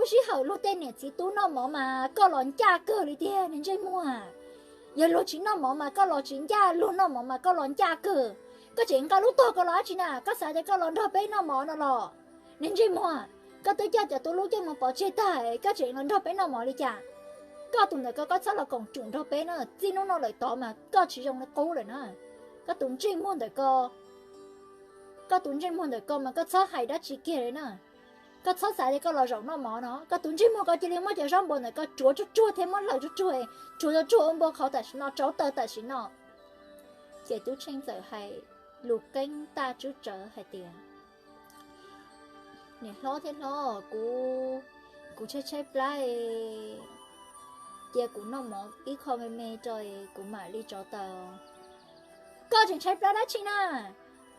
Lub sij hawm luag tej niam txiv tub noj mov mas koj los ncaj kawg li tiag niag ntsej muag. Yog luag tsis noj mov mas koj los tsis ncaj, luag noj mov mas koj los ncaj kawg. Koj tseem nqa lub tog ko los dab tsi na? Koj xav tias koj los nrog peb noj mov no los? Niag ntsej muag, koj twb coj cov tub lub coj mus pov tseg tag, koj tseem los nrog peb noj mov li cas? Koj tus ntawm ko koj txhob los koom tsum nrog peb na, txij hnub no lawm tod mas koj tsis zoo li qub lawm na. Koj tus ntsej muag ntawm ko, koj tus ntsej muag ntawm ko mas koj txhob hais dab tsi kiag li na. Koj txhob xav tias koj los zaum noj mov no, koj tus ntsej muag ko cia li muab cov zaub npua ntawm ko tsuav tsuag tsuag thiab muab hlawv tsuag tsuag, tsuav tsuag tsuag ua npua qhauv tam sim no, tsau taw tam sim no. Ces Tub Tsheej txawm hais lus qeeb taj tswb tsawv hais tias, Niam hlob thiab hlob, kuv, kuv tshaib tshaib plab, cia kuv noj mov ib qho me me rau kuv mam li tsau taw. Koj tseem tshaib plab dab tsi na?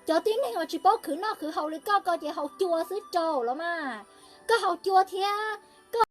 Cov tib neeg uas tsis paub khwv noj khwv haus li koj ko ces haus cua xwb rau los mas. Koj haus cua thiab koj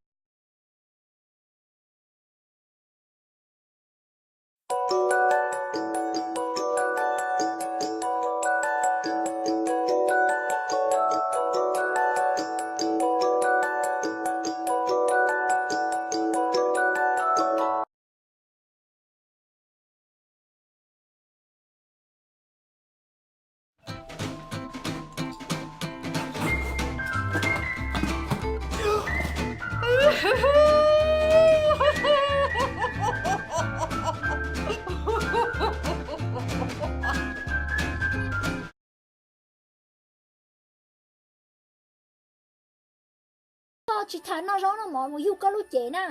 Koj tsis tas noj zaub noj mov mus yug koj lub cev na.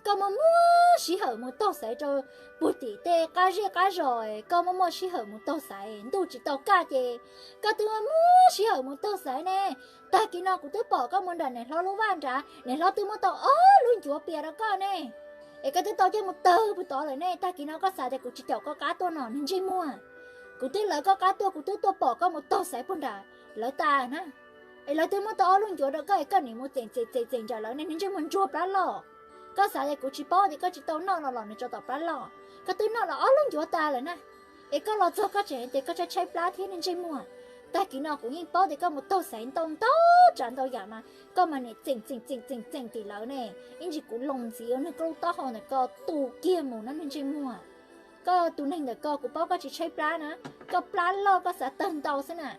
Koj muaj muaj sij hawm mus taug xaiv rau puag tim tej qab zej qab zos, koj muaj muaj sij hawm mus taug xaiv, ntuj tsis tau kaj ces koj twb muaj muaj sij hawm mus taug xaiv ne. Tag kis no kuv twb pom koj mus nram niam hlob lub vaj nrad, niam hlob twb muab tau ob lub ncuav pias rau koj ne, es koj twb tau coj mus tawg puag tod lawm ne. Tag kis no koj xav tias kuv tsis caum koj qab tuaj no niag ntsej muag? Kuv twb lawv koj qab tuaj, kuv twb tuaj pom koj mus taug xaiv puag nram lawv tas na, es lawv twb muab tau ob lub ncuav rau koj es koj nim mus txeem txeem txeem txeem nram lawv ne, niag ntsej muag ntsuag plab loj. Koj xav tias kuv tsis paub tias koj tsis tau noj no los nws tso tom plab loj? Koj twb noj los ob lub ncuav tas lawm na, es koj los txog koj tseem hais tias koj tshaib tshaib plab thiab niag ntsej muag. Tag kis no kuv yeej paub tias koj mus taug xaiv ntau ntau tsav ntau yam mas koj mas nim txeem txeem txeem txeem txeem tim lawv ne, ib ntsis kuv loo ntxiv ua neeg koj lub taub hau ntawm ko tu kiag mus na niag ntsej muag. Koj tus neeg ntawm ko kuv paub koj tsis tshaib plab na, koj plab loj koj xav tawg ntau xwb na.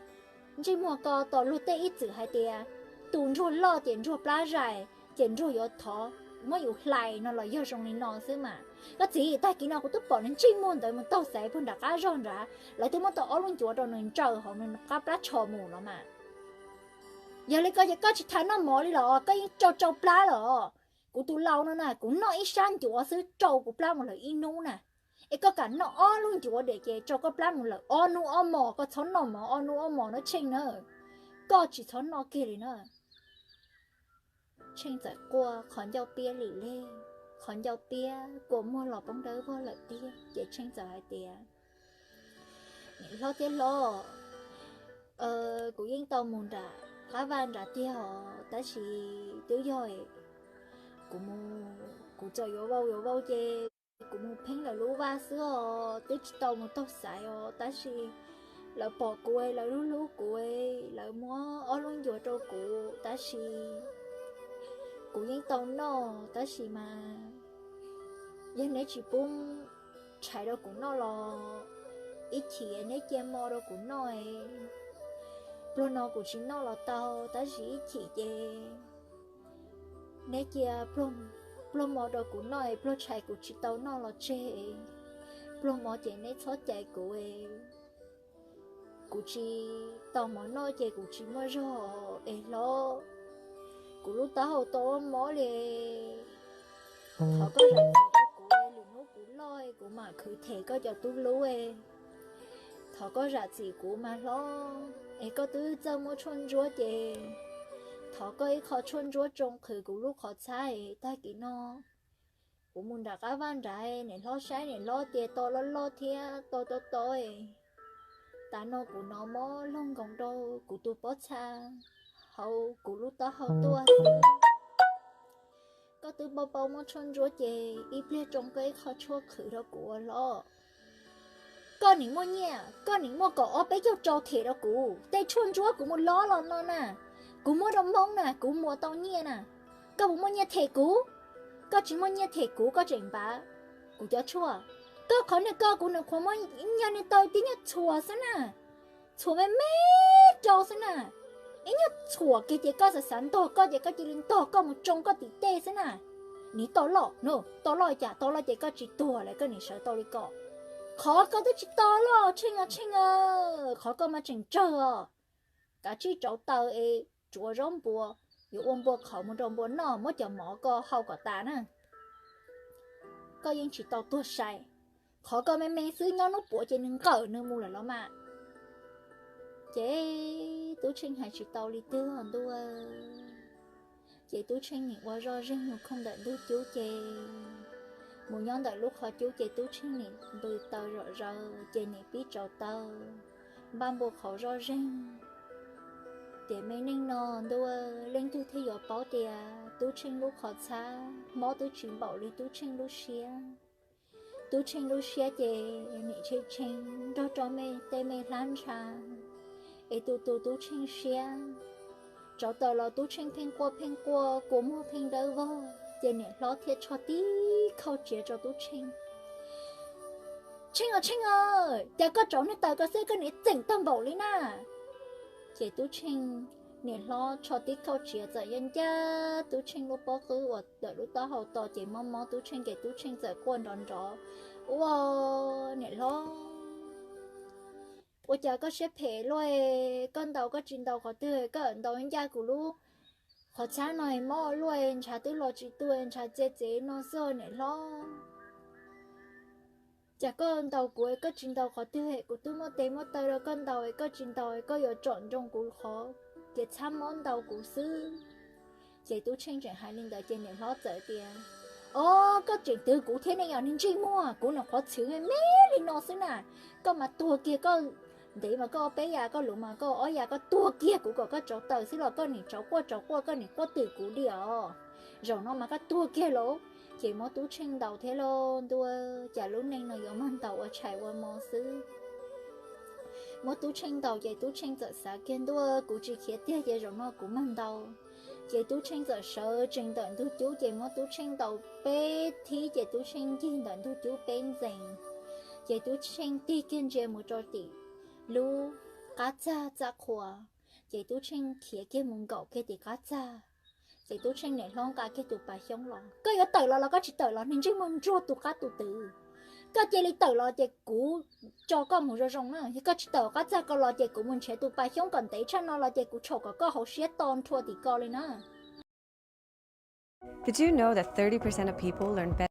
Ntsej muag ko tos luag tej ib txwm hais tias tus ntsuag loj ces ntsuag plab zais ces ntsuag yuav thov muab yus hlais no los yog zoo li no xwb mas. Koj txiv, tag kis no kuv twb pom nws ntsej muag ntawd mus taug xaiv puag nram qab zog nrad, lawv twb muab tau ob lub ncuav rau nws ntsaws hauv nws qab plab tsho mus los mas. Yog li ko ces koj tsis tas noj mov li los koj yeej tsau tsau plab los? Kuv tus laus no na, kuv noj ib sab ncuav xwb tsau kuv plab mus lawm ib hnub na. Es koj kam noj ob lub ncuav diam ces tsau koj plab mus lawm ob hnub ob hmos, koj txhob noj mov ob hnub ob hmos no Tsheej na. Koj tsis txhob noj kiag li na. Tsheej txawm quaj qhov ncauj piab lwm lej, qhov ncauj piab kua muag los poob dawb vog lawm tiag ces Tsheej txawm hais tias, Niam hlob thiab hlob, kuv yeej tau mus nram qab vaj nrad tiag os, tab sis twb yog kuv mus, kuv txawm yuav vau yuav vau ces kuv mus pheeb lawv lub vaj xwb os, twb tsis tau mus taug xaiv os, tab sis lawv pom kuv, lawv hlub hlub kuv, lawv muab ob lub ncuav rau kuv, tab sis kuv yeej tau noj, tab sis mas yog neb tsis pub tshais rau kuv noj los ib chim neb cia hmo rau kuv noj. Pluag no kuv tsis noj los tau, tab sis ib chim ces neb cia pluag hmo rau kuv noj, pluag tshais kuv tsis tau noj los tseg, pluag hmo ces neb txhob cais kuv. Kuv tsis tau mov noj ces kuv tsis muaj zog es hlob, kuv lub taub hau tau mob li. Thov koj zam txim rau kuv, lwm hnub kuv loj kuv mam khwv them koj cov tub lub. Thov koj zam txim kuv mas hlob, es koj twb txawj muab tshuaj ntsuab ces thov koj ib qho tshuaj ntsuab tsoo qhwv kuv lub qhov txhab es tag kis no kuv mus nram qab vaj nrad, niam hlob saib niam hlob tias to loj loj thiab to to to, tas no kuv hnov mob loog nkoos rau kuv tus pob txha hauv kuv lub taub hau tuaj xwb. Koj twb paub paub muab tshuaj ntsuab ces ib pliag tsoo koj ib qho tshuaj qhwv rau kuv ua hlob. Koj nim muaj nyiaj, koj nim muaj kaum ob peb caug rau them rau kuv, tej tshuaj ntsuab kuv mus lob los no na, kuv muab rau Hmoob na, kuv muas tau nyiaj na. Koj puas muaj nyiaj them kuv? Koj tsis muaj nyiaj them kuv, koj tseem npav kuv cov tshuaj. Koj qhov niag ko kuv nws qhuav muab ib nyuag niag taw tib nyuag txhuas xwb na, txhuas me me rau xwb na. Ib nyuag txhuas kiag ces koj xav xav ntog koj ces koj cia li ntog koj mus tsoo koj tim tej xwb na. Nim tau loj no, tau loj cas, tau loj ces koj tsis tuag lawm, koj nim sawv tau li ko. Qhov koj twb tsis tau loj, Tsheej os Tsheej, qhov koj mas tseem tsawg os. Kav tsij rauv taws es tsuav zaub npua, yuav ua npua qhauv mus rau npua noj, muab cov mov ko hau kom tas na. Koj yeej tsis tau tuag sai. Qhov koj me me xwb, nyob hnub puav ces nws nqawm nws mus lawm los mas. Ces Tub Tsheej hais tsis tau li twg ntuj. Ces Tub Tsheej nim ua zoj zeeg mus khooj ntawm ntug cub ces mus nyob ntawm lub qhov cub ces Tub Tsheej nim npws taws zom zaws ces nim pib tsauv taws, npaj npua qhauv zoj zeeg. Tiam me neej no ntuj, leej twg thiaj yuav paub tias Tub Tsheej lub qhov txhab mob twb tsis npaum li Tub Tsheej lub siab. Tub Tsheej lub siab ces nim tshee tshee nrog rau tej me hlab ntsha, es tus tus Tub Tsheej siab. Tsauv taws los Tub Tsheej pheej quaj pheej quaj, kua muag pheej dawb vog, ces niam hlob thiaj rho tib khau tsiav rau Tub Tsheej. Tsheej os Tsheej, cas koj tsauv niag taws ko xwb koj nim txeem tag npaum li na? Ces Tub Tsheej, niam hlob rho tib khau tsiav txawm yog ncaj Tub Tsheej lub pob qwb uas ntawm lub taub hau to ces mob mob Tub Tsheej ces Tub Tsheej txawm quaj nrov nrov, Ua, niam hlob, ua cas koj siab phem luaj, koj ntaus koj tsis ntaus qhov twg, koj ntaus ncaj kuv lub qhov txhab no mob luaj, ntshav twb los tsis tu, ntshav txia txev no xwb niam hlob. Cas koj ntaus kuv koj tsis ntaus qhov twg, kuv twb muab tes muab taw rau koj ntaus koj tsis ntaus, koj yuav tsom nroo kuv qhov kev txhab mob ntaus kuv xwb. Ces Tub Tsheej tseem hais li ntawd ces niam hlob txawm tias, Os, koj tseem twv kuv thiab ne, yog niag ntsej muag, kuv nyuam qhuav txhwv me me li no xwb na, koj mas tuag kiag koj. Ntev mas koj peb yam, koj luv mas koj ob yam, koj tuag kiag kuv kom koj tsauv taws xwb los koj nim tsauv quaj tsauv quaj, koj nim quaj twm kuv diam os. Zaum no mas koj tuag kiag lauj. Ces muab Tub Tsheej ntaus thiab lauj ntuj, cas lub neej no yuav mag ntaus ua tshais ua hmo xwb. Muab Tub Tsheej ntaus ces Tub Tsheej txawm xav kiag ntuj, kuv tsis khiav tiag ces zaum no kuv mag ntaus. Ces Tub Tsheej txawm sawv tsees ntawm ntug cub ces muab Tub Tsheej ntaus peb thib ces Tub Tsheej ncig ntawm ntug cub peb ntxees. Ces Tub Tsheej tig kiag ntsia mus rau tim lub qab txag txaj qhua, ces Tub Tsheej khiav kiag mus nkaum kiag tim qab txag. Ces Tub Tsheej niam hlob nqa kiag tus pas xyoob los, Koj yuav tawm los los koj tsis tawm los, niag ntsej muag ntsuag tus qab tus twv? Koj cia li tawm los ces kuv tso koj mus zoo zoo na, yog koj tsis tawm qab txag ko los ces kuv mus nrhiav tus pas xyoob kom ntev tshaj no los ces kuv tshaum kom koj hauv siab to nrhua tim ko li na. Did you know that thirty percent of people learn better?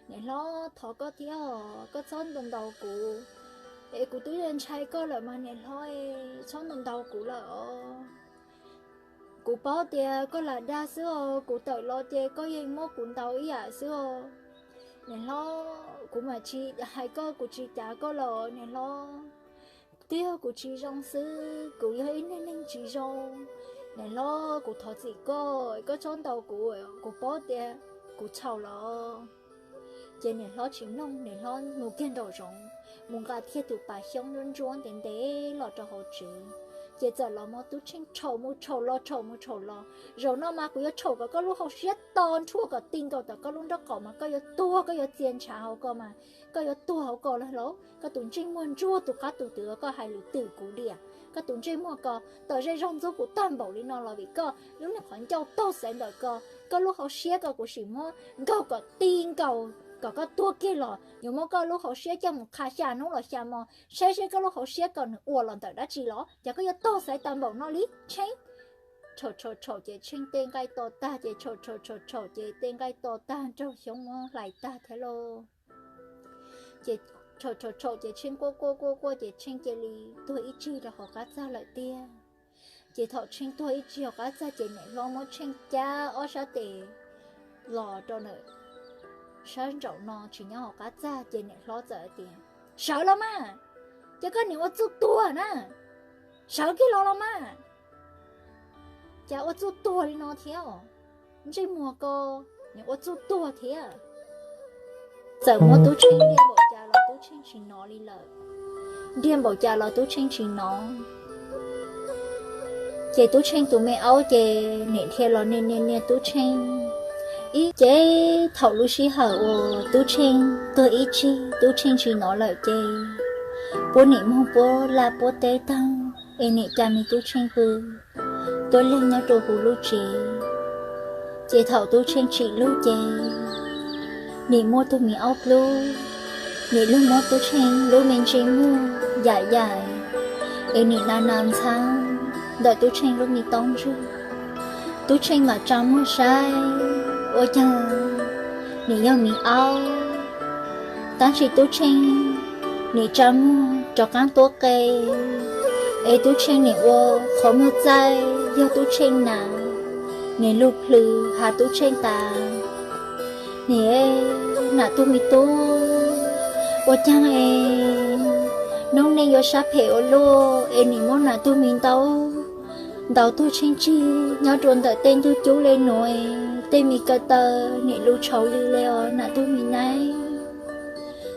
Niam hlob, thov koj thiab os, koj txhob ntaus ntaus kuv, es kuv twb ntshai koj lawm mas niam hlob, txhob ntaus ntaus kuv lawm os. Kuv paub tias koj lam dag xwb os, kuv tawm los ces koj yeej muab kuv ntaus ib yam xwb os. Niam hlob, kuv mam tsis hais koj, kuv tsis cav koj lawm niam hlob. Twb yog kuv tsis zoo xwb, kuv yog ib neeg neeg tsis zoo. Niam hlob, kuv thov txim koj, koj txhob ntaus kuv, kuv paub tias kuv txhaum lawm. Ces niam hlob tsis mloog, niam hlob mus kiag nraum zoov, mus nqa kiag tus pas xyoob ntsuab ntsuab ntev ntev los rau hauv tsev. Ces txawm los muab Tub Tsheej tshaum mus tshaum los tshaum mus tshaum los. Zaum no mas kuv yuav tshaum kom koj lub hauv siab to nrhuaj kom ti nkaus tom koj lub nraub qaum mas koj yuav tuag koj yuav txia ntshav hauv ko mas koj yuav tuag hauv ko lawm lauj. Koj tus ntsej muag ntsuag tus qab tus twv, koj hais lus twm kuv diam. Koj tus ntsej muag ko tawm zej zog ntxub kuv tag npaum li no los vim koj lub niag qhov ncauj taug xaiv ntawm ko. Koj lub hauv siab ko kuv sim muab nkaug kom ti nkaus kom koj tuag kiag los yuav muab koj lub hauv siab coj mus qha xya hnub los xya hmo saib seb koj lub hauv siab ko nws ua los ntawm dab tsi los cas koj yuav taug xaiv tag npaum no li Tsheej. Tshaum tshaum tshaum ces Tsheej tej nqaij to tag ces tshaum tshaum tshaum tshaum ces tej nqaij to tag nraug xyoob muab hlais tag thiab lauj. Ces tshaum tshaum tshaum ces Tsheej quaj quaj quaj quaj ces Tsheej cia li tuag ib tsig rau hauv qab txag lawm tiag. Ces thaum Tsheej tuag ib tsig hauv qab txag ces niam hlob muab Tsheej cab ob sab tes los rau ntawm sab nraum no tsis nyob hauv qab txag ces niam hlob txawm hais tias, Sawv los mas! Ces koj niam ua txuj tuag na, sawv kiag los los mas. Cas ua txuj tuag li no thiab? Ntsej muag ko, niam ua txuj tuag thiab. Txawm muab Tub Tsheej ntiag npaum cas los Tub Tsheej tsis hnov li lawm. Ntiag npaum cas los Tub Tsheej tsis hnov. Ces Tub Tsheej tus me aub ces niam dhia los niag niag niag Tub Tsheej ib ce. Thaum lub sij hawm uas Tub Tsheej tuag ib tsig Tub Tsheej tsis hnov lawm ces puab nim moog puab laj puab teb taag es nim ca me Tub Tsheej pw tuab leeg nyob rua huv lub tsev. Ces thaum Tub Tsheej tsim lub ces nim muab tug me aub plub, nim lug muab Tub Tsheej lub me ntsej muag yam yam es nim na na ntxhab ntawm Tub Tsheej lub me taub ntsuag. Tub Tsheej mam tsa muag saib ua caag nim yog me aub, tab sis Tub Tsheej nim tsa muag rov qaab tuab qe es Tub Tsheej nim ua qhov muag txaij yog Tub Tsheej nam, nim lug plhws has Tub Tsheej tas, Nim, nam tug me tub, ua caag es noob neej yuav sab phem ua luaj es nim muab nam tug me ntaub ntaus tuag tsheej tsig nyob rua ntawm tej ntug cub le nuav, tej me kaw taw nim lug tshauv lwg le os nam tug me nab.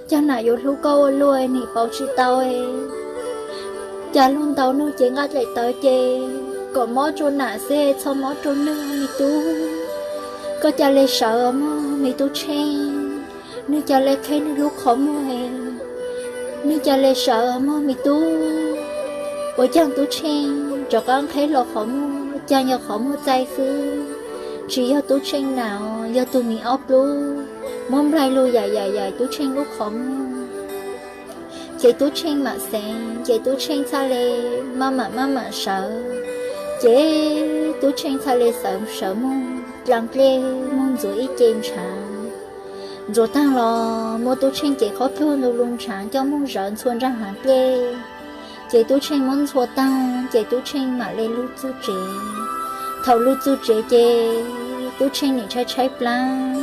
Cog nam yuav hlub koj ua luaj nim pauv tsis tau, ca lug ntaus nwg ces nqaj dlaim tawv ces kom mob rua nam xwb txhob mob rua nwg me tub. Koj ca le sawv mog me tub Tsheej, nwg ca le qheb nwg lub qhov muag, nwg ca le sawv mog me tub. Ua caag tub Tsheej rov qab qheb hlo qhov muag, caag yog qhov muag txaij xwb, tsis yog tub Tsheej nam, yog tug me aub plub muab nplaig lug yam yam yam tub Tsheej lub qhov muag. Ces tub Tsheej mam xeev, ces tub Tsheej txhaj le maj mam maj mam sawv. Ces tub Tsheej txhaj le sawv sawv moog dlaa dlej moog ntxuav ib ce ntshav. Ntxuav taag los muab tub Tsheej cev qhov tug ntu lug ntshav coj moog zawv ntxhua nraag haav dlej. Ces tub Tsheej muab ntxhua taag ces tub Tsheej mam le lug txug tsev. Thaum lug txug tsev ces tub Tsheej nim tshaib tshaib plaab.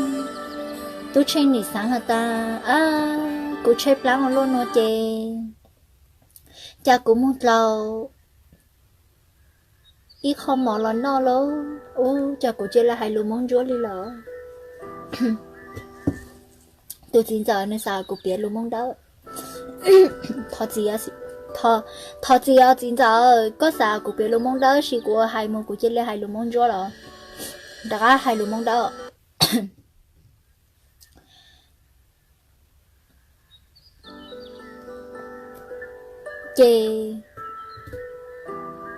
Tub Tsheej nim xaav has tas, Ab, kuv tshaib plaab ua luaj nuav ces ca kuv moog dlhau ib qho mov los noj lauj. Ub, cas kuv cia le hais lus Moob Ntsuab li lawm. Tus txiv ntxawm nwg xav kuv piav lus Moob Dawb. Thov txim os txiv ntxawm, koj xav kuv piav lus Moob Dawb sis kuv ua hais mus kuv cia le hais lus Moob Ntsuab los? Rov qab hais lus Moob Dawb. Ces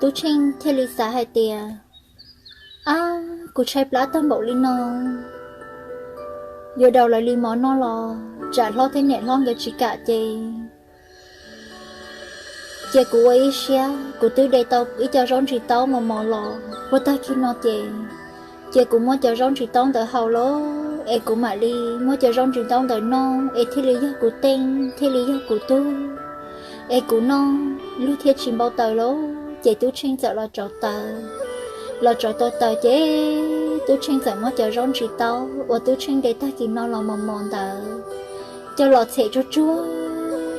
tub Tsheej thiaj li xav hais tias, Ab, kuv tshaib plab tag npaum li no, yuav daus lawv li mov noj los tsam hlob thiab niam hlob nkawd tsis kam ces cia kuv ua ib siab. Kuv twb de tau ib co zaub ntsis taub mos mos los ua tag kis no ces cia kuv muab cov zaub ntsis taub ntawd haus lauj, es kuv mam li muab cov zaub ntsis taub ntawd noj es thiaj li yog kuv teej thiaj li yog kuv tug, es kuv noj lug thiaj tsis npau taws lauj. Ces tub Tsheej txawm los tsau taws. Los tsau tau taws ces tub Tsheej txawm muab cov zaub ntsis taub uas tub Tsheej de tag kis no los mos mos ntawd coj los txhem tsuag tsuag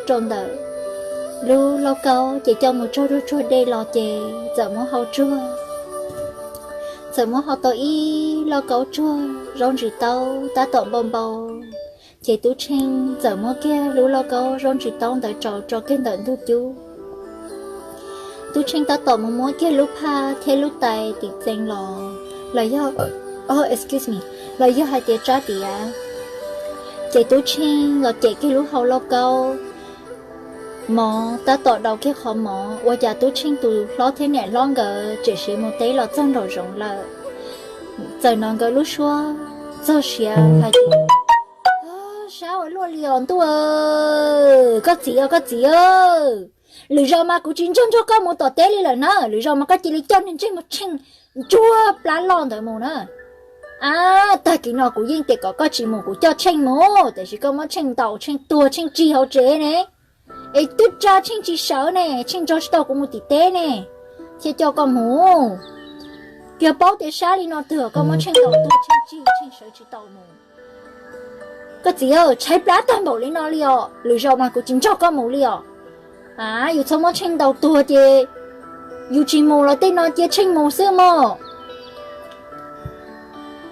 rau ntawm lub lauj kaub ces coj mus tsuag tsuag dej los ces txawm muab hau tsuag. Txawm muab hau tau ib lauj kaub tsuag zaub ntsis taub tab tom npau npau. Ces tub Tsheej txawm muab kiag lub lauj kaub zaub ntsis taub ntawd rau tso kiag ntawm ntug cub. Tub Tsheej tab tom mus muab kiag lub phaj thiab lub tais tim txee los, los yog, excuse me, los yog hais tias tsab tiav. Ces tub Tsheej los cem kiag lub hau lauj kaub mov tab tom daus kiag qhov mov, ua cas tub Tsheej tus hlob thiab niam hlob nkawd tseem siv mus teb los txog nraum zoov lawm. Txawm hnov nkawd lub suab txog siav hais tias, Sab ua luaj li os ntuj, koj txiv os koj txiv, lwm zaus mas kuv tsis nrog nrog koj mus tom teb li lawm na, lwm zaus mas koj cia li coj niag ntsej muag Tsheej ntsuag plab loj ntawd mus na. Ab, tag kis no kuv yeej tias kom koj tsis mus kuv coj Tsheej mus, tiam sis koj muab Tsheej ntaus Tsheej tuag Tsheej tsig hauv tsev ne, es twb tsa Tsheej tsis sawv ne, Tsheej nrog tsis tau kuv mus tim teb ne, thiaj coj koj mus. Yog paub tias sab li no twg koj muab Tsheej ntaus tuag Tsheej tsig Tsheej sawv tsis tau mus. Koj txiv, tshaib plab tag npaum li no li os, lwm zaus mas kuv tsis nrog koj mus li os. A, yus txhob muab Tsheej ntaus tuag ces yus tsis mus los tej no cia Tsheej mus xwb mog.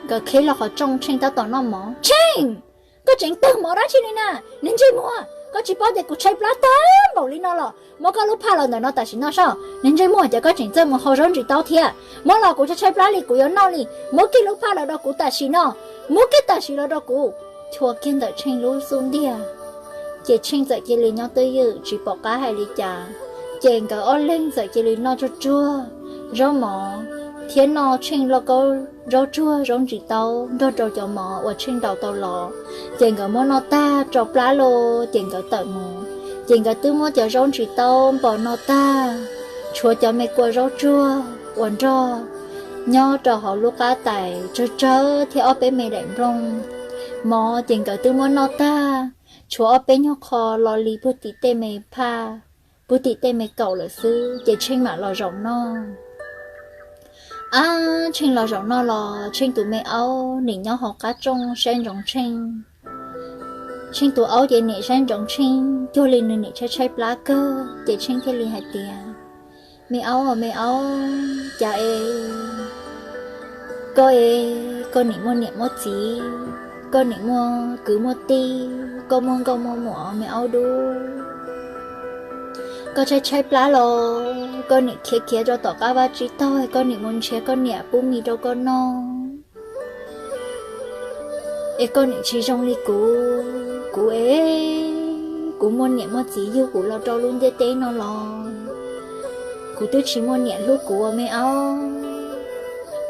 Nkawd khib los qhov rooj, Tsheej tab tom noj mov. Tsheej, koj tseem tawg mov dab tsi li na? Niag ntsej muag, koj tsis paub tias kuv tshaib plab tag npaum li no los? Muab koj lub phaj los ntawm no tam sim no soj. Niag ntsej muag, cas koj tseem txawj mus hau zaub ntsis taub thiab? Muab los, kuv tshaib tshaib plab li, kuv yuav noj li. Muab kiag lub phaj los rau kuv tam sim no. Muab kiag tam sim los rau kuv. Chua kiag ntawm Tsheej lub xub ntiag, ces Tsheej txawm cia li nyob twj ywm tsis pom qab hais li cas. Ces nkawd ob leeg txawm cia li noj tsuag tsuag zaub mov thiab noj Tsheej lauj kaub zaub tsuag zaub ntsis taub nrog rau cov mov uas Tsheej ntaus tau los. Ces nkawd muab noj tag rau plab los ces nkawd tawm mus. Ces nkawd twb muab cov zaub ntsis taub npog noj tag, tshuav cov me kua zaub tsuag uas nrog nyob rau hauv lub qab tais tsawg tsawg thiab ob peb me daim nplooj. Mov ces nkawd twb muab noj tag, tshuav ob peb nyuag qho lo li puag tim tej me phaj, puag tim tej me kaum lawm xwb ces Tsheej mam los zaum noj. Ab, Tsheej los zaum noj los Tsheej tus me aub nim nyob hauv qab rooj saib ntsoov Tsheej. Tsheej tus aub ces nim saib ntsoov Tsheej cuag li nws nim tshaib tshaib plab kawg ces Tsheej thiaj li hais tias, Me aub, me aub, cas es koj es koj nim muaj niam muaj txiv, koj nim muaj kwv muaj tij, koj muaj nkauj muaj muam me aub dub. Koj tshaib tshaib plab los koj nim khiav khiav rau tom qab vaj tsib taug, koj nim mus nrhiav koj niam pub mis rau koj noj. Es koj nim tsis zoo li kuv, kuv es kuv muaj niam muaj txiv yug kuv los rau lub ntiaj teb no los kuv twb tsis muaj niam hlub kuv ua me aub.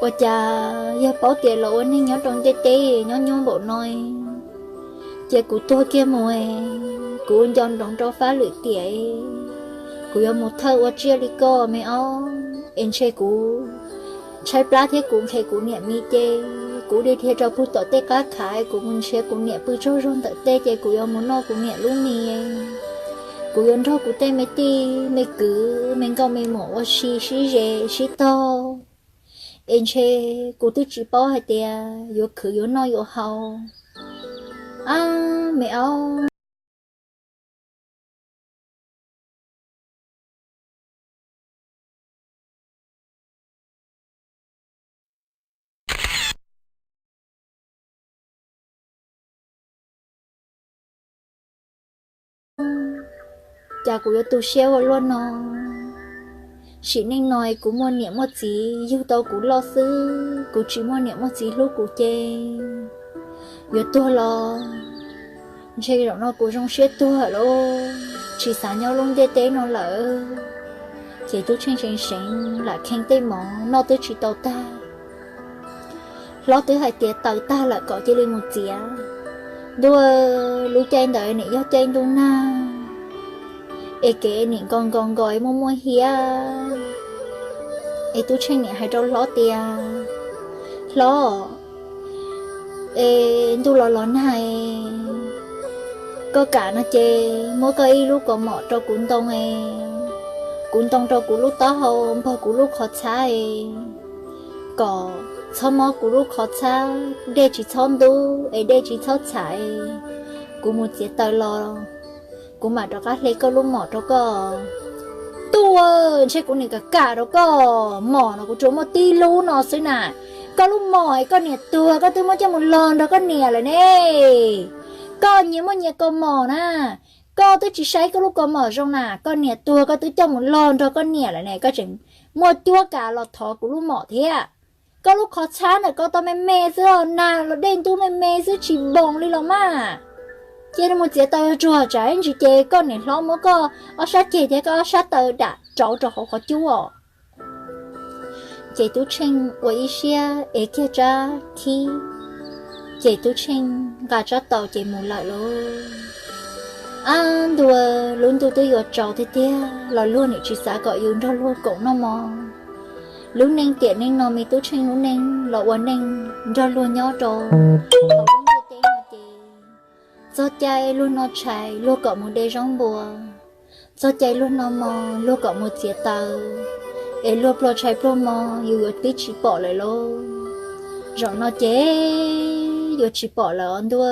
Ua cas yog paub tias los ua neeg nyob rau ntiaj teb nyob nyuaj npaum no, cia kuv tuag kiag mus, kuv nco ntsoov rau fab lwm tiam, kuv yuav mus thawj ua tsiaj li koj me aub. Es ntshe kuv tshaib plab thiab kuv nqhis kuv niam mis ces kuv dhia dhia rau puag tom tej qab khav, kuv mus nrhiav kuv niam pw tsaug zog ntawm tej ces kuv yuav mus noj kuv niam lub mis. Kuv yuav nrog kuv tej me tij me kwv me nkauj me muam ua si sib ze sib taug. Es ntshe kuv twb tsis paub hais tias yuav khwv yuav noj yuav haus. Ab, me aub. Cas kuv yuav tu siab ua luaj no? Sim neej no kuv muaj niam muaj txiv yug tau kuv loj xwb, kuv tsis muaj niam muaj txiv hlub kuv ces yuav tuag los ntshe zaum no kuv zoo siab tuag lawm, tsis xav nyob lub ntiaj teb no lawm. Ces Tub Tsheej seev seev lam kheej tej mov noj twb tsis tau tag. Hlob twb hais tias taws tag lawm kom cia li mus txiav. Ntuj, lub caij ntawd nim yog caij ntuj nag, es kev nim nko nko nko es muaj muaj hiab. Es Tub Tsheej nim hais rau hlob tias, Hlob, es ntuj los los nag, koj kam no ces muab koj ib lub kaus mom rau kuv ntoo, kuv ntoo rau kuv lub taub hau npog kuv lub qhov txhab, kom txhob mob kuv lub qhov txhab, dej tsis txhob ntub es dej tsis txhob txham. Kuv mus txiav taws los kuv mam rov qab hle koj lub mom rau koj. Ntuj, ntshe kuv nim kam kam rau koj, mom no kuv tsuas muaj tib lub no xwb na. Koj lub mom es koj niam tuag koj twb muab coj mus log nrog koj niam lawm ne. Koj nyias muaj nyias kaus mom na, koj twb tsis saib koj lub kaus mom zoo na, koj niam tuag koj twb coj mus log nrog koj niam lawm ne, koj tseem muaj cuab kav los thov kuv lub mom thiab. Koj lub qhov txhab ntawm koj tau me me xwb os, nag los dej ntub me me xwb tsis npoos li los mas. Cia li mus txiav taws tsuag tsam ib ntsis ces koj niam hlob muab koj ob sab ceg thiab koj ob sab taw dam rauv rau hauv qhov cub os. Ces Tub Tsheej ua ib siab ev kiag tsab khib, ces Tub Tsheej nqa tsab taus ces mus lawm lauj. Ab ntuj, lub ntuj twb yuav tsaus tiag tiag los luag nim tsis xav kom yus nrog luag koom noj mov. Lub neej tiam neej no me Tub Tsheej lub neej los ua neej nrog luag nyob rau hauv lub ntiaj teb no ces txog cai luag noj tshais luag kom mus de zaub npua, txog cai luag noj mov luag kom mus txiav taws, es luag pluag tshais pluag mov yus yuav pib tsis pom lawm lauj. Zaum no ces yuav tsis pom lawm os ntuj.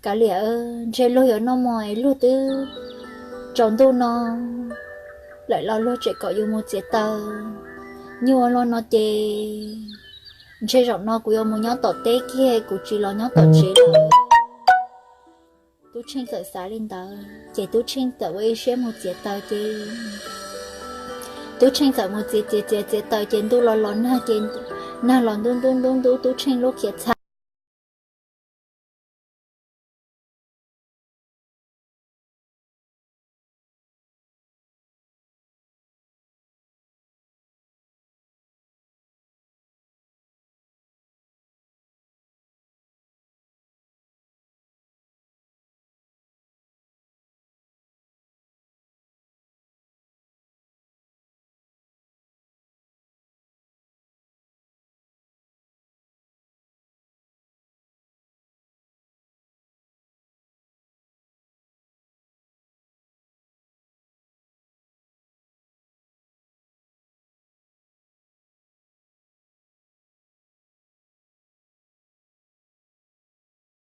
Kav liam, ntshe luag yuav noj mov es luag twb tsaus ntuj no lawm los luag tseem kom yus mus txiav taws. Nyuaj luaj no ces ntshe zaum no kuv yuav mus nyob tom teb kiag, kuv tsis los nyob tom tsev lawm. Tub Tsheej txawm xav li ntawd ces Tub Tsheej txawm ua ib siab mus txiav taws ces Tub Tsheej txawm mus txiav txiav txiav txiav taws ces ntuj los los nag ces nag los ntub ntub ntub ntub Tub Tsheej lub khiav txha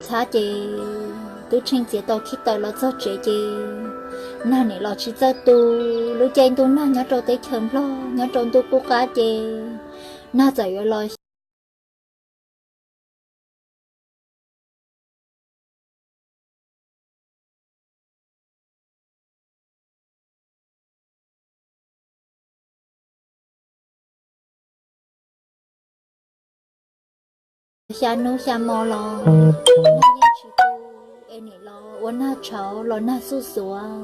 txha ces Tub Tsheej txiav tau khib taws los txog tsev ces nag nim los tsis txawj tu. Lub caij ntuj nag nyob rau teb chaws Nplog nyob rau ntuj qub qab ces nag txawm yuav los xya hnub xya hmo los nag yeej tsis tu, es nim los ua nag tshauv los nag xuj xuav,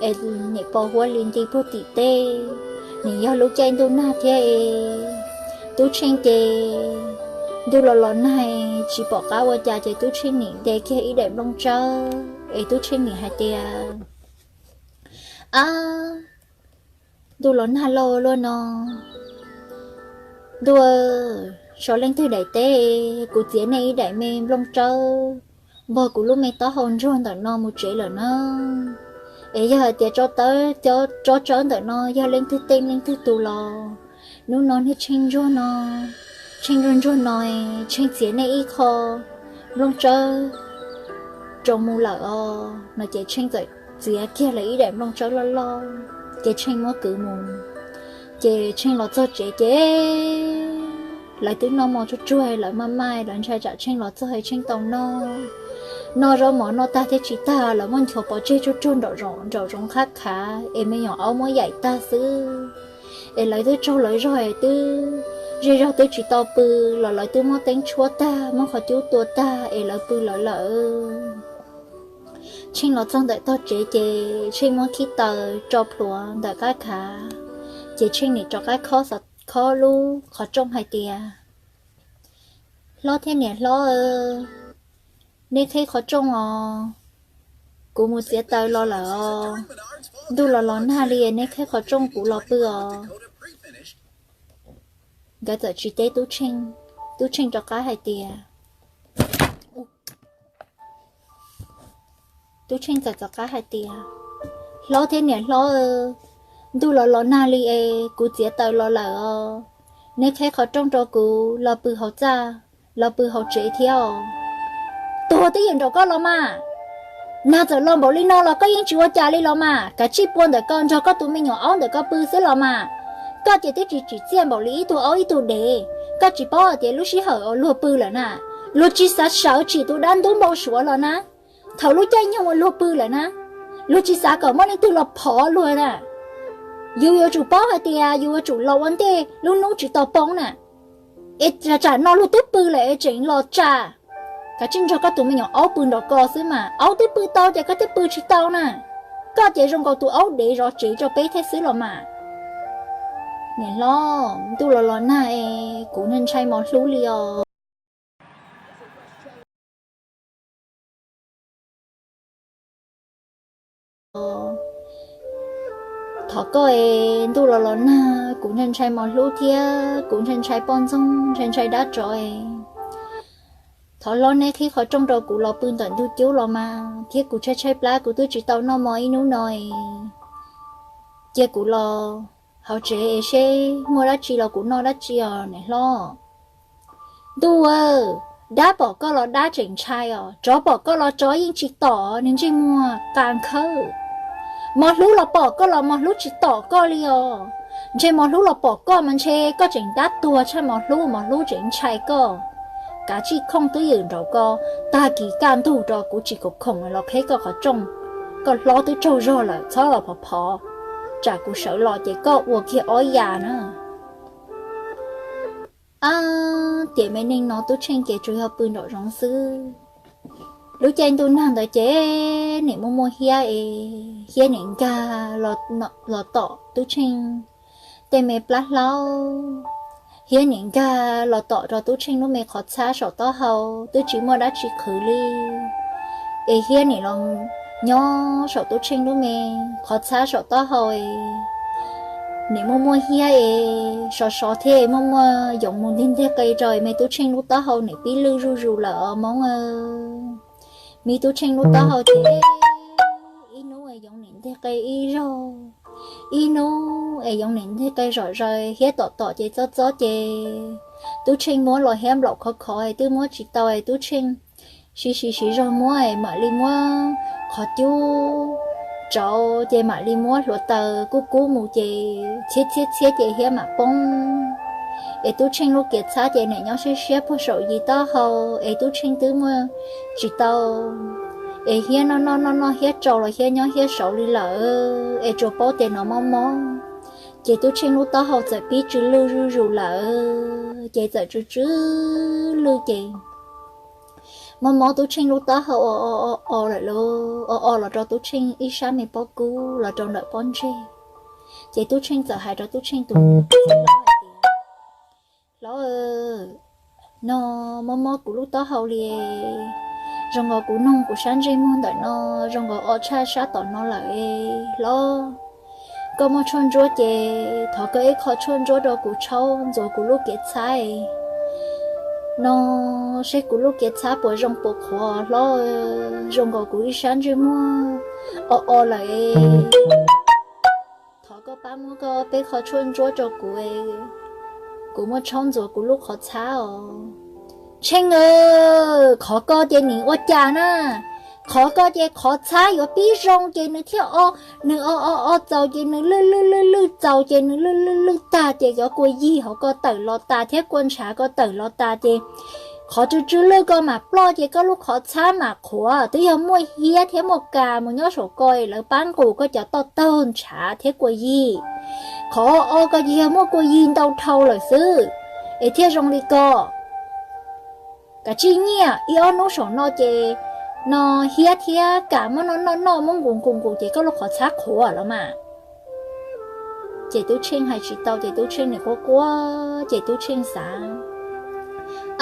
es nim pos huab li nti puag tim teb. Nim yog lub caij ntuj nag thiab es Tub Tsheej ces ntuj los los nag tsis pom qab ua cas ces Tub Tsheej nim de kiag ib daim nplooj tsawb es Tub Tsheej nim hais tias, Ab, ntuj los nag loj luaj no, ntuj, sau leej twg daim teb, kuv txiav nej ib daim me nplooj tsawb npog kuv lub me taub hau ntsuag ntawm no mus tsev lawm na. Es yog hais tias tsob tsawb ntawm no yog leej twg tej leej twg tus los, hnub no niag Tsheej ntsuag no, Tsheej ntsuag ntsuag no, Tsheej txiav nej ib qho nplooj tsawb rau mus lawm os no ces Tsheej txawm txiav kiag lawv ib daim nplooj tsawb loj loj ces Tsheej muab kwv mus. Ces Tsheej los txog tsev ces lawv twb noj mov tsuag tsuag, lawv maj maj, lawv ntshai tsam Tsheej los txog Tsheej tau noj. Noj zaub mov noj tag thiab tsis tag, lawv muab nchuav pov tseg tsuag tsuag nraum zoov qhab khav es me nyuam aub muab yaim tag xwb. Es lawv twb tsaug lawv zog twb zej zog twb tsis tau pw los lawv twb muab teeb tshuab tag, muab qhov cub tua tag es lawv pw lawv lawm. Tsheej los txog ntawm tog tsev ces Tsheej muab khib taws tso plhuav ntawm qab khav, ces Tsheej nim rov qab khob lub qhov rooj hais tias, Hlob thiab niam hlob, neb qhib qhov rooj os, kuv mus txiav taws los lawm os. Ntuj los los nag li, neb qhib qhov rooj kuv los pw os. Nkawd txawm tsis teb Tub Tsheej, Tub Tsheej rov qab hais tias, Tub Tsheej txawm rov qab hais tias, Hlob thiab niam hlob, ntuj los los nag li es kuv txiav taws los lawm os, neb qhib qhov rooj rau kuv los pw hauv txaj, los pw hauv tsev thiab os. Tuag twb yeej nraum koj los mas, nag txawm los npaum li no los koj yeej tsis ua cas li los mas, kav tsij pua ntawm ko nrog koj tus me nyuam aub ntawm ko pw xwb los mas. Koj ces twb tsis tsim txiaj npaum li ib tug aub ib tug dev, koj tsis paub hais tias lub sij hawm uas luag pw lawm na, luag tsis xav sawv tsim tus dab ntub npau suav los na. Thaum lub caij nyoog uas luag pw lawm na, luag tsis xav kom muaj leej twg los phov luag na. Yus yuav tsum paub hais tias yus yuav tsum los ua ntej lub hnub tsis tau poob na. Es tsam no luag twb pw lawm es tseem los tsa. Kav tsij nrog koj tus me nyuam aub pw nraum ko xwb mas, aub twb pw tau ces koj thiaj pw tsis tau na. Koj ces zoo nkaus tus aub dev zov tsev rau peb thiab xwb los mas. Niam hlob, ntuj los los nag es kuv ntshai ntshai mos hlub li os. Thov koj es, ntuj los los nag kuv ntshai ntshai mos hlub thiab kuv ntshai ntshai poj ntxoog, ntshai ntshai dab tsov es, thov hlob neb qhib qhov rooj rau kuv los pw ntawm ntug cub los mas, thiab kuv tshaib tshaib plab kuv twb tsis tau noj mov ib hnub no es, cia kuv los hauv tsev es seb muaj dab tsi los kuv noj dab tsi os niam hlob. Ntuj aw, dab pom koj los dab tseem ntshai os, tsov pom koj los tsov yeej tsis tom, nws ntsej muag qas khawb. Mos hlub los pom koj los mos hlub tsis tom koj li os. Ntshe mos hlub los pom koj mas ntshe koj tseem dab tuag tshaj mos hlub, mos hlub tseem ntshai koj. Kav tsij khooj twj ywm nraum ko, tag kis kaj ntug rau kuv tsis khoom los qheb koj qhov rooj. Koj hlob twb tsaug zog lawm, txhob los phov phov, tsam kuv sawv los ces koj ua kiag ob yam na. Ab, tiam me neej no Tub Tsheej ces tsuas yog pw nraum zoov xwb. Lub caij ntuj nag ntawd ces nim muaj muaj hiab es hiab nim nkag los tom Tub Tsheej tej me plab hlaub, hiab nim nkag los tom rau Tub Tsheej lub me qhov txhab saum taub hau, twb tsis muaj dab tsi qhwv li. Es hiab nim los nyob saum Tub Tsheej lub me qhov txhab saum taub hau es nim muaj muaj hiab es sov sov thiab muaj muaj yoov mus ntig ntig qe rau me Tub Tsheej lub taub hau nim pib lwj zuj zus lawm os Hmoob. Me Tub Tsheej lub taub hau ces ib hnub yoov nim ntig qe ib zaug, ib hnub es yoov nim ntig qe zom zaws, hiab tom tom ces txob txob ces Tub Tsheej muab los hiab nplaum khov khov es twb muab tsis tau es Tub Tsheej siv siv siv zog muab es mam li muab qhov cub rauv ces mam li muab hluav taws kub kub mus ces txhiab txhiab txhiab ces hiab mam poob. Es Tub Tsheej lub kiav txhab ces nim nyob siab siab puag saum yim taub hau es Tub Tsheej twb muaj tsis tau es hiab noj noj noj noj hiab rau los hiab nyob hiab saud li lawm es tsuas paub tias nov mob mob. Ces Tub Tsheej lub taub hau txawm pib tsw lwj zuj zus lawm ces txawm tsw tsw lwj ces mob mob Tub Tsheej lub taub hau o o o o lawm lauj, o o los rau Tub Tsheej ib sab me pob kub los rau ntawm pob ntseg. Ces Tub Tsheej txawm hais rau Tub Tsheej tus txiv hlob hais tias, Hlob, no mob mob kuv lub taub hau li, zoo nkaus kuv noog kuv sab ntsej muag ntawm no zoo nkaus o tshaj sab tom no lawm. Hlob, koj muaj tshuaj ntsuab ces thov koj ib qho tshuaj ntsuab rau kuv tshaub ntxuav kuv lub kiav txhab no, seb kuv lub kiav txhab puas zoo puas qhuav hlob, zoo nkaus kuv ib sab ntsej muag o o lawm. Thov koj pab muab koj peb qho tshuaj ntsuab rau kuv, kuv muab tshaub ntxuav kuv lub qhov txhab os. Tsheej aw, qhov ko ces nim ua cas na, qhov ko ces qhov txhab yuav pib zoo ces nws thiaj o, nws o o o txaus ces nws lwj lwj lwj lwj txaus ces nws lwj lwj lwj tag ces yuav kua yig hauv ko tawm los tas thiab kua ntshav ko tawm los tas ces qhov tsw tsw lwj ko mam ploj ces koj lub qhov txhab mam qhuav. Twb yog muaj hiab thiab muaj kas mus nyob saum ko es lawv pab nqus koj cov toj taug ntshav thiab kua yig. Qhov o ko ces yog muaj kua yig ntau dhau lawm xwb es thiaj zoo li ko. Kav tsij nyiaj ib ob hnub saum no ces no hiab thiab kas muab noj noj noj muab nqus nqus nqus ces koj lub qhov txhab qhuav los mas. Ces Tub Tsheej hais tsis tau ces Tub Tsheej nim quaj quaj ces Tub Tsheej xav,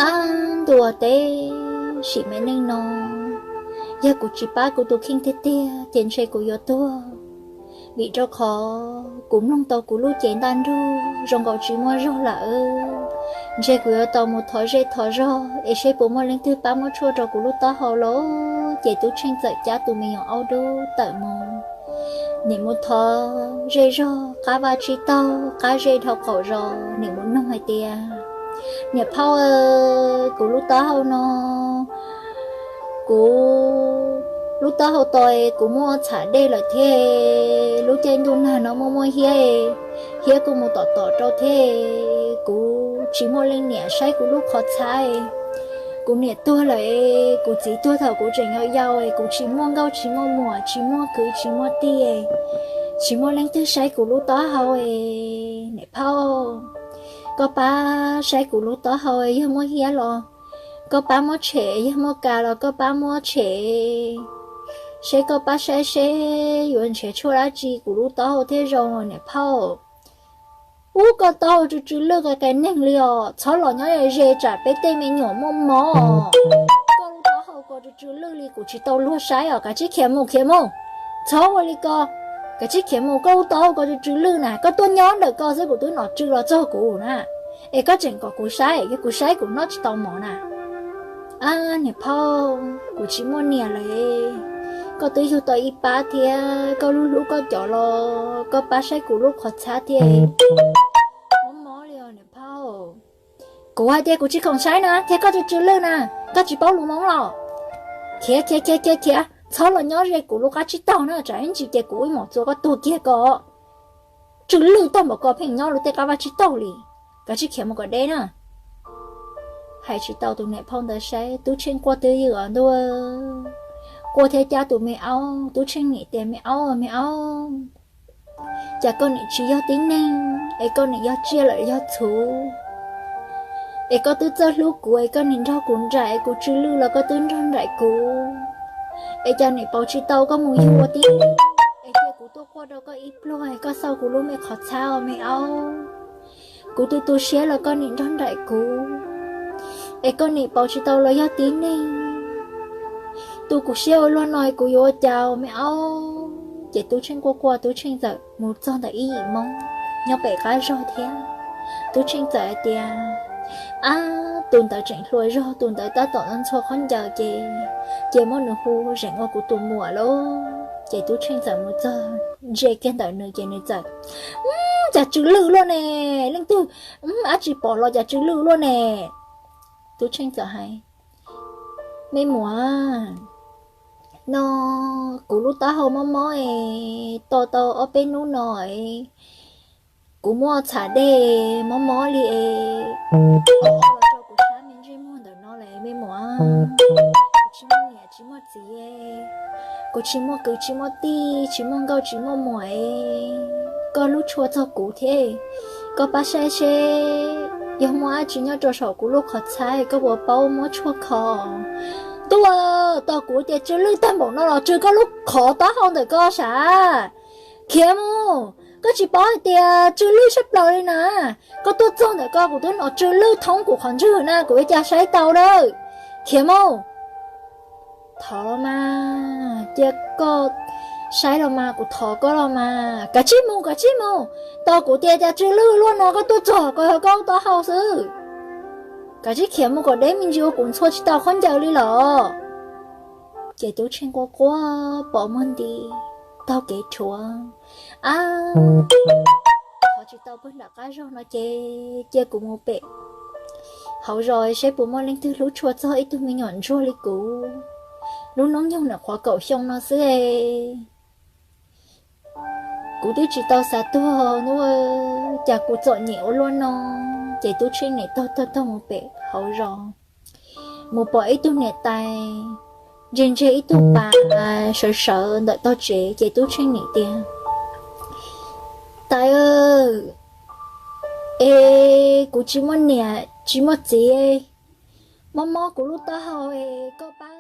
ab, ntuj teb, sim me neej no yog kuv tsis pab kuv tus kheej tiag tiag ces ntshe kuv yuav tuag, vim rau qhov kuv mloog tau kuv lub cev ntaj nrug zoo nkaus tsis muaj zog lawm. Ntshe kuv yuav tau mus thov zej thov zog es seb puas muaj leej twg pab muab tshuaj rau kuv lub taub hau lauj. Ces Tub Tsheej txawm cab tus me nyuam aub dub tawm mus, nim mus thov zej zog qab vaj tsib taug qab zej dhau qaum zos, nim mus noog hais tias, Niam phauj, kuv lub taub hau no, kuv lub taub hau to, kuv muaj txham dej lawm thiab, lub caij ntuj nag no muaj muaj hiab, hiab kuj mus tom tom rau thiab, kuv tsis muaj leej niam saib kuv lub qhov txhab, kuv niam tuag lawm, kuv txiv tuag thaum kuv tseem yau yau, kuv tsis muaj nkauj tsis muaj muam tsis muaj kwv tsis muaj tij, tsis muaj leej twg saib kuv lub taub hau. Niam phauj, koj pab saib kuv lub taub hau, yog muaj hiab los koj pab muab tshem, yog muaj kas los koj pab muab tshem, seb koj pab saib seb yuav nrhiav tshuaj dab tsi kuv lub taub hau thiaj zoo, niam phauj. Ub, koj taub hau tsw tsw lwj qe qe neeg li os, txhob los nyob ze tsam peb tej me nyuam muaj mob. Koj lub taub hau ko tsw tsw lwj li kuv tsis tau luag saib os, kav tsij khiav mus khiav mus. Txhob ua li ko, kav tsij khiav mus, koj lub taub hau ko tsw tsw lwj na, koj tuaj nyob ntawm ko xwb kuv twb hnov tsw los txog kuv na. Es koj tseem kom kuv saib, yog kuv saib kuv noj tsis tau mov na. Ab, niam phauj, kuv tsis muaj niam lawm, koj twb yug tau ib pab thiab, koj lub hlub koj cov los koj pab saib kuv lub qhov txhab thiab. Mob mob li os niam phauj. Kuv hais tias kuv tsis khoom saib na, thiab koj tsw tsw lwj na, koj tsis paub lus Hmoob los? Khiav khiav khiav khiav khiav, txhob los nyob ze kuv lub qab tsib taug na, tsam ib ntsis ces kuv ib mos txua koj tuag kiag ko. Tsw lwj tag npaum ko pheej nyob lub tej qab vaj tsib taug li, kav tsij khiav mus kom deb na. Hais tsis tau tus niam phauj ntawd saib, Tub Tsheej quaj twb ywm os ntuj. Quaj thiab cab tus me aub, Tub Tsheej niam tias, Me aub, me aub, cas koj nim tsis yog tib neeg es koj nim yog tsiaj lawm yog txhuv? Es koj twb txawj hlub kuv es koj nim nrog kuv nraim, es kuv tsw lwj los koj twb nrog nraim kuv, es cas nim pauv tsis tau koj mus yug ua tib neeg, es cia kuv tuaj quaj rau koj ib pluag, koj xauj kuv lub me qhov txhab os me aub. Kuv tu tu siab los koj nim nrog nraim kuv, es koj nim pauv tsis tau los yog tib neeg. Tu kuv siab ua luaj no kuv yuav ua cas me aub? Ces Tub Tsheej quaj quaj, Tub Tsheej txawm mus txog ntawm ib yim Hmoob nyob pem qab zog thiab. Tub Tsheej txawm hais tias, Ab, tus ntawd tseem hluas zog, tus ntawd tab tom ntxhua khaub ncaws ces, ces muab nws hu zeem ua kuv tus muam lauj. Ces Tub Tsheej txawm mus txog ntsia kiag ntawm nws ces nws txawm, Cas tsw lwj luaj ne? Leej twg ab tsis pom los cas tsw lwj luaj ne? Tub Tsheej txawm hais, Me muam, no kuv lub taub hau mob mob es to tau ob peb hnub no es kuv muaj txham dej mob mob li es, o, los rau kuv sab me ntsej muag ntawm no lawm me muam. Kuv tsis muaj niam tsis muaj txiv, kuv tsis muaj kwv tsis muaj tij, tsis muaj nkauj tsis muaj muam es, koj hlub tshua txog kuv thiab, koj pab saib seb yog muaj dab tsi nyob rau saum kuv lub qhov txhab koj puas paub muab tshuaj kho? Ntuj, tos kuv tias tsw lwj tag npaum no los tsw koj lub qhov taub hau ntawm koj sav. Khiav mus, koj tsis paub hais tias tsw lwj sab plaws li na. Koj tuaj txog ntawm koj kuv twb hnov tsw lwj thoob kuv qhov ntswg na, kuv ua cas saib tau lawm. Khiav mus. Thov los mas, cia koj saib los mas, kuv thov koj los mas, kav tsij mus, kav tsij mus. Tos kuv tias cas tsw lwj luaj no koj tuaj txog koj yog koj taub hau xwb. Kav tsij khiav mus kom deb me ntsis ua kuv ntxhua tsis tau khaub ncaws li los. Ces Tub Tsheej quaj quaj pos muag nti taug kev rhuav, ab, thov tsis tau pag nram qab zog no ces cia kuv mus pem hauv zos seb puas muaj leej twg hlub tshua txog ib tug me nyuam ntsuag li kuv. Lub hnub nyoog nim qhuav kaum xyoo no xwb es, kuv twb tsis tau xav tuag, cas kuv txom nyem ua luaj no. Ces Tub Tsheej nim taug taug taug mus pem hauv zos, mus pom ib tug niam tais ntsia ntsia ib tug pas sawv sawv ntawm tog tsev, ces Tub Tsheej nim tias, Tais, es kuv tsis muaj niam tsis muaj txiv, mob mob kuv lub taub hau, koj pab